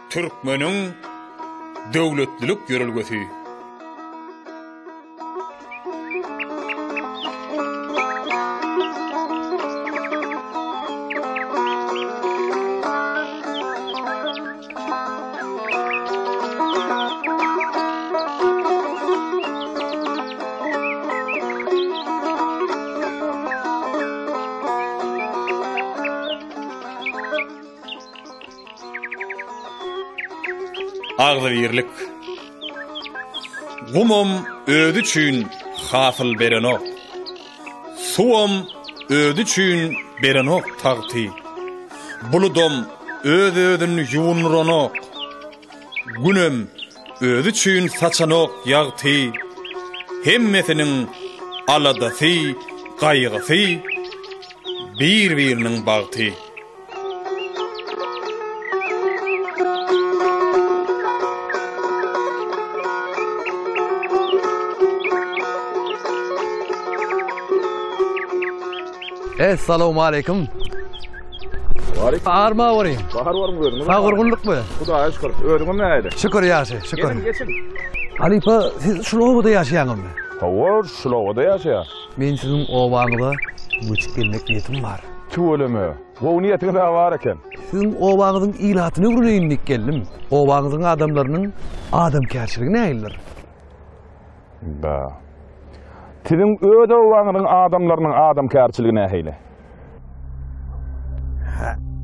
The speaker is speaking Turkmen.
Türkmeniň döwletlilik ýörelgesi. Agzybirlik. Gumam özi üçin hasyl berenok. Suwam özi üçin berenok tagty. Buludam öz-özün ýuwundyranok. Günem özi üçin saçanok ýagty. Hemmesiniň aladasy, gaýgysy bir-biriniň bagty. Essalawmaleýkim. Arma boryň. Bahar boryň özüňiz. Sag gurgunlykmy? Hudaýa şükür. Özüňiz nähili? Şükür ýagşy, şükür. Geliň, geçiň. Halypa, siz şul obada ýaşaýaňyzmy? Hawa, şul obada ýaşaýan. Men siziň obaňyza göçüp gelmek niýetim bar. Tüweleme. Gowy niýetiňiz-ä bar eken. Siziň obaňyzyň ilatyny öwreneýin diýip geldim. Obaňyzyň adamlarynyň adamkärçiligi nähilidir? Da. Siziň öz obaňyzyň adamlarynyň adamkärçiligi nähili? Hä.